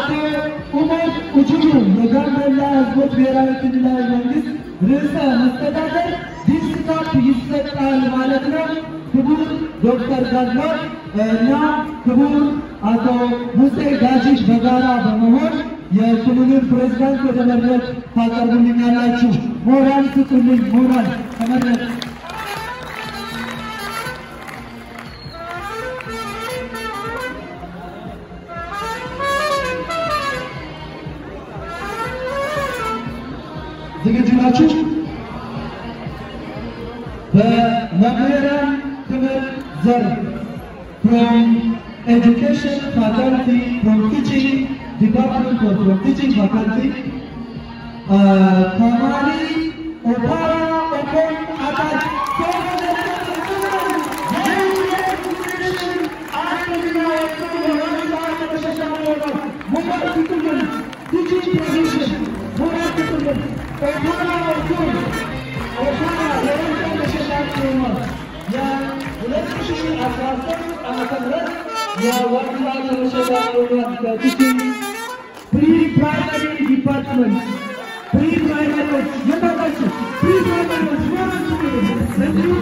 አቶ ኡመር ኡጁሉ የጋምቤላ ሕዝቦች ብሔራዊ ክልላዊ መንግስት ርዕሰ መስተዳደር ዲስካፕ ይሰጣል ማለት ነው። ክቡር ዶክተር ጋድሎ እና ክቡር አቶ ሙሴ ጋጂሽ በጋራ በመሆን የክልሉን ፕሬዝዳንት ወደ መድረክ ታቀርቡልኛላችሁ። ሞራል ስጡልኝ፣ ሞራል ከመድረክ። ዝግጁ ናችሁ? በመምህራን ትምህርት ዘርፍ from education faculty, from teaching department or from teaching faculty, ተማሪ ኦፓራ ኦኮን አታች። Teaching position, ሞራል ስጡልን። ኦፓራ ኦኮን ኦፓራ የዋንጫ ተሸላሚ ሆኗል። የ2013 ዓመተ ምህረት የዋንጫ ተሸላሚ ሆኗል። ከቲቺንግ ፕሪ ፕራይመሪ ዲፓርትመንት ፕሪ ፕራይመሪዎች የታላችሁ? ፕሪ ፕራይመሪዎች ሞራል ስጡልን። እንዲሁም